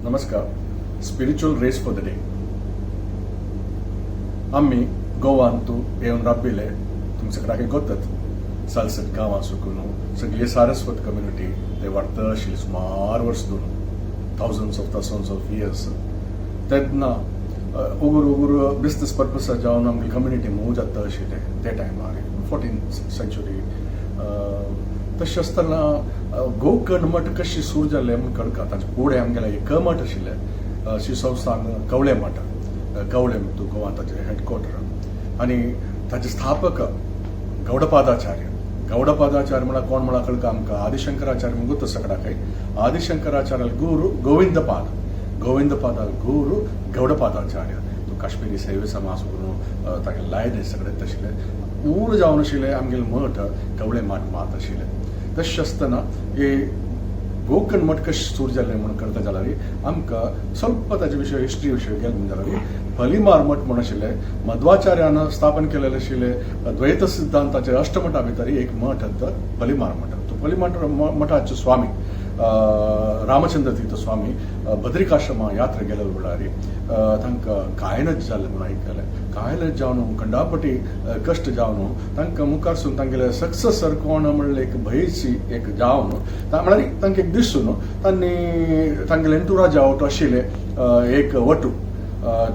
नमस्कार. Spiritual rays for the day. आमी गोवान तूं येवन राबिल्ले. तुमचे सगळ्याक गोतत सालसट गांवां सुकून सगळी सारस्वत कम्युनिटी ते वाडटा आशिल्ली सुमार वर्स दोन thousands of years. तेन्ना उगूर उगूर बिजनस पर्पसा जावन आमगे कम्युनिटी मूव जाता आशिल्ले ते टायमार, 14 सेंचुरी. तशें आसतना गोकर्ण मठ कशी सुरू जाल्ले म्हूण कळका. ताचे फुडें आमगेले एक मठ आशिल्ले, श्री संस्थान कवळे मठ, कवळे तूं गोवा ताचे हेडक्वॉर्टर आनी ताचे स्थापक गौडपादाचार्य. गौडपादाचार्य म्हळ्यार कोण म्हळ्यार कळका आमकां. आदिशंकराचार्य म्हूण गोत सगळ्याक. आदिशंकराचार्य गुरू गोविंदपाद, गोविंदपादाल गुरू गौडपादाचार्य. तो काश्मीरी शैव समाज करून तागे लायन सगळे तशिल्ले मूळ जावन आशिल्ले आमगेले मठ कवळे मठ मात आशिल्ले. तशें आसतना हे गोकर्ण मठ कशें सुरू जाल्लें म्हणून करता जाल्यार आमकां ಸ್ವಲ್ಪ ताचे विशय हिस्ट्री विशय गेले म्हणून जाल्यार पलिमार मठ म्हूण आशिल्ले, मध्वाचार्यान स्थापन केलेले आशिल्ले द्वैत सिद्धांताचे अष्टमठा भितर एक मठ तर पलिमार मठ. तो पलिमार मठाचे स्वामी रामचंद्र तीर्थ स्वामी बद्रिकाश्रमा यात्रा गेले म्हळ्यार तांकां कांयनच जालें म्हणून आयकलें. कांयनच जावन खंडापटी कश्ट जावन तांकां मुखारसून तांगेले सक्सेसर कोण म्हणलें एक भंयची एक जावन म्हळ्यार तांकां एक दिसून तांणी तांगेले एंटुराजा आवट आशिल्ले एक वटू,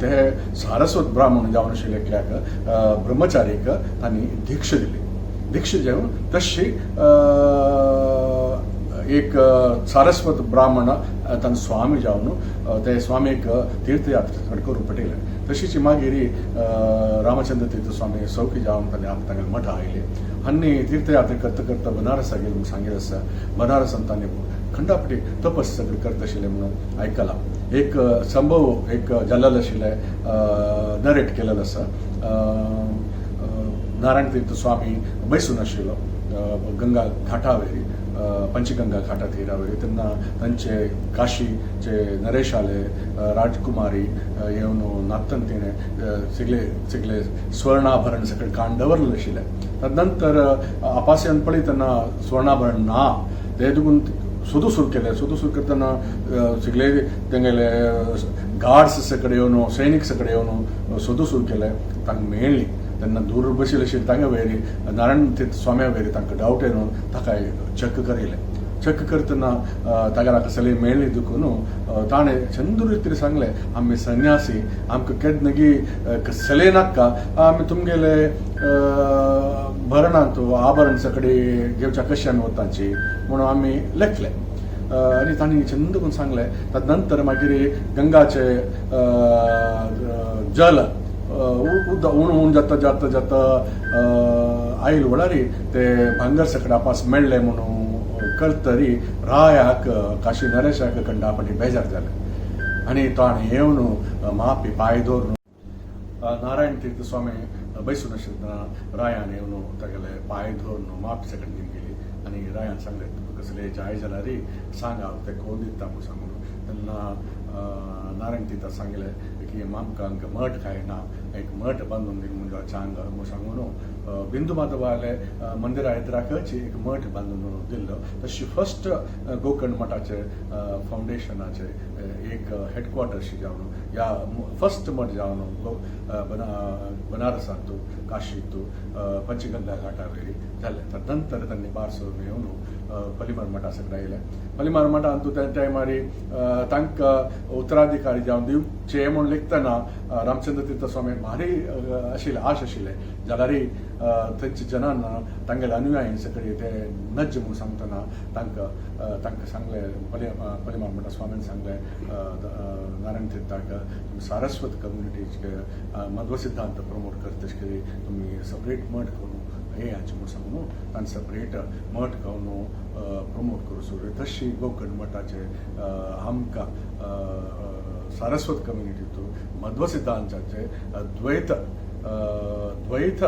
ते सारस्वत ब्राह्मण जावन आशिल्ले एकल्याक ब्रह्मचारीक तांणी दीक्षा दिली. दीक्षा जेवन तशी एक सारस्वत ब्राह्मण तांचो स्वामी जावन ते स्वामीक तीर्थयात्रा करूंक पडयले. तशीच मागीर रामचंद्र तीर्थ स्वामी सौखी जावन तांणी तांगेले मठा आयले आनी तीर्थयात्रा करता करता बनारसा गेले म्हणून सांगिल्लें आसा. बनारसान तांणी खंडापटी तपस सगळें करता आशिल्लें म्हणून आयकलां. एक संभव एक जाल्लेलो आशिल्लें नरेट केलेलो आसा. नारायण तीर्थ स्वामी बैसून आशिल्लो गंगा घाटावेर, पंचगंगा घाटा तीरावेर. तेन्ना तांचे काशीचे नरेशाले राजकुमारी येवन नातन तिणें सगळे सगळे स्वर्णाभरण सगळे काण दवरलें आशिल्लें. नंतर आपास येवन पळयतना स्वर्णाभरण ना. ते देखून सोदू सुरू केले. सोदू सुरू करतना सगळे तेंगेले गार्ड्स सगळे येवन, सैनिक सगळे येवन सोदू सुरू केले. तांकां मेळ्ळी तेन्ना दूर बशिल्ले आशिल्ले तांगे वयर, नारायण तीर्थ स्वाम्या वयर तांकां डावट येवन ताका चेक करयलें. चेक करतना ताका कसले मेळ्ळी देखून ताणें चंद्र रितीर सांगलें, आमी संन्यासी, आमकां केन्नागी कसले नाका, आमी तुमगेले भरणांत आभरण सगळे घेवच्या कशें आमी वताची म्हणून आमी लेखले. आनी तांणी चंद करून सांगलें. नंतर मागीर गंगाचे जल उदक उण उण जाता जाता जाता आयल म्हळ्यार ते भांगर सगळे आपास मेळ्ळे म्हणून कळतरी रायाक, काशी नरेशाक कंडापटी बेजार जाले आनी ताणें येवन मापी पांय दवरून नारायण तीर्थ स्वामी बैसून आशिल्ले रायान येवन तागेले पांय धरून मापी सगळे दिवन गेली. आनी रायान सांगलें, तुका कसले जाय जाल्यार सांग, हांव ते कोण दिता म्हूण सांगून. तेन्ना नारायण तीर्थ सांगलें की आमकां हांगा मठ काय ना, एक मठ बांदून दी म्हूण चांग म्हूण सांगून बिंदू माधवाले मंदिरा एदराकच एक मठ बांदून दिल्लो. तशी फर्स्ट गोकर्ण मठाचे फावंडेशनाचे एक हेडक्वॉर्टर्स जावन या फर्स्ट मठ जावन बनारसांतू, काशींतू, पंचगंगा घाटावेर जालें. तर नंतर तांणी बारसोरून येवन पलिमार मठा सगळे आयले. पलिमार मठांतू त्या टायमार तांकां उत्तराधिकारी जावन दिवचे म्हूण लेखतना रामचंद्र तीर्थ स्वामी भारी आशिल्ले, आश आशिल्ले. जाल्यार थंयच्या जनान तांगेले अनुयायी सगळे ते नज्ज म्हूण सांगतना तांकां तांकां सांगलें, पलिमार मठा स्वामीन सांगलें नारायण तीर्थाक, तुमी सारस्वत कम्युनिटीचे मध्व सिद्धांत प्रमोट करता, तुमी सपरेट मठ करून हे हाचे म्हूण सांगून तांणी सपरेट मठ करून प्रमोट करूं सुरू. तशी गोकर्ण मठाचे आमकां सारस्वत कम्युनिटीतून मध्व सिद्धांताचे द्वैत द्वैत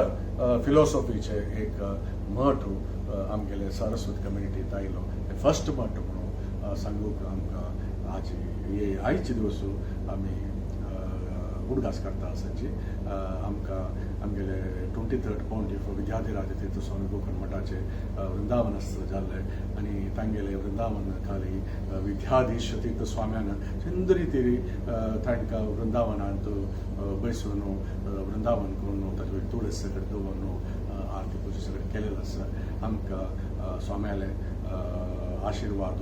फिलॉसॉफीचे एक मठ आमगेले सारस्वत कम्युनिटीत आयलो, फर्स्ट मठ म्हणून सांगूंक आमकां आज हे आयचे दिवस आमी उडगास करता आसाची. आमकां आमगेले 23rd pontiff Vidyadhiraja Tirtha Swami Gokarna मठाचे वृंदावनस्थ जाल्ले आनी तांगेले वृंदावन खाली विद्याधीश तीर्थ स्वाम्यान चंद रितीरी तांकां वृंदावनांत बसून वृंदावन करून ताजे वयर तुळस सगळें दवरून आरती पुजा सगळें केलेलें आसा. आमकां स्वाम्याले आशिर्वाद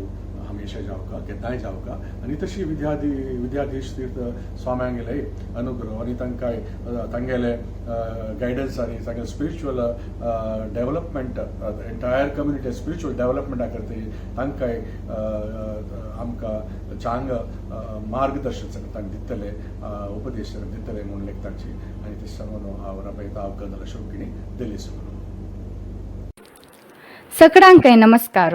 हमेशा जावका, केन्नाय जावका आनी तशी विद्याधीश तीर्थ स्वाम्यांगेले अनुग्रह आनी तांकां तांगेले गायडन्स आनी तांगेले spiritual development, entire community spiritual डेव्हलपमेंटा खातीर तांकांय आमकां चांग मार्गदर्शन सगळें तांकां दितले, उपदेश सगळें दितले म्हणून लेखताची आनी ते सांगून हांव रपयता. हांव शौकिणी दिल्ली सुरू. सगळ्यांकय नमस्कार.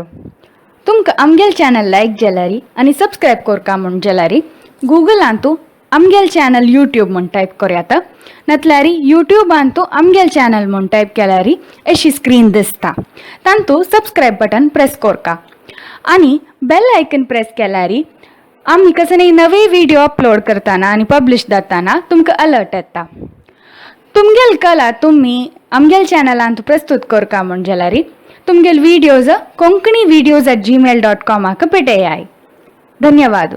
तुमकां आमगेल चॅनल लायक जाल्यारी आनी सबस्क्रायब करका म्हूण जाल्यारी गुगलांतू आमगेल चॅनल यूट्यूब म्हूण टायप करयात, नातल्यारी यूट्यूबांतू आमगेल चॅनल म्हूण टायप केल्यारी अशी स्क्रीन दिसता, तांतू सबस्क्रायब बटन प्रेस करका आनी बेल आयकन प्रेस केल्यारी आमी कसले नवे व्हिडिओ अपलोड करतना आनी पब्लिश जाताना तुमकां अलर्ट येता. तुमगेल कला तुमी आमगेल चॅनलांत प्रस्तुत करका म्हूण जाल्यारी तुमगेल videos konkanivideos@gmail.कॉमाक पेटयाय. धन्यवाद.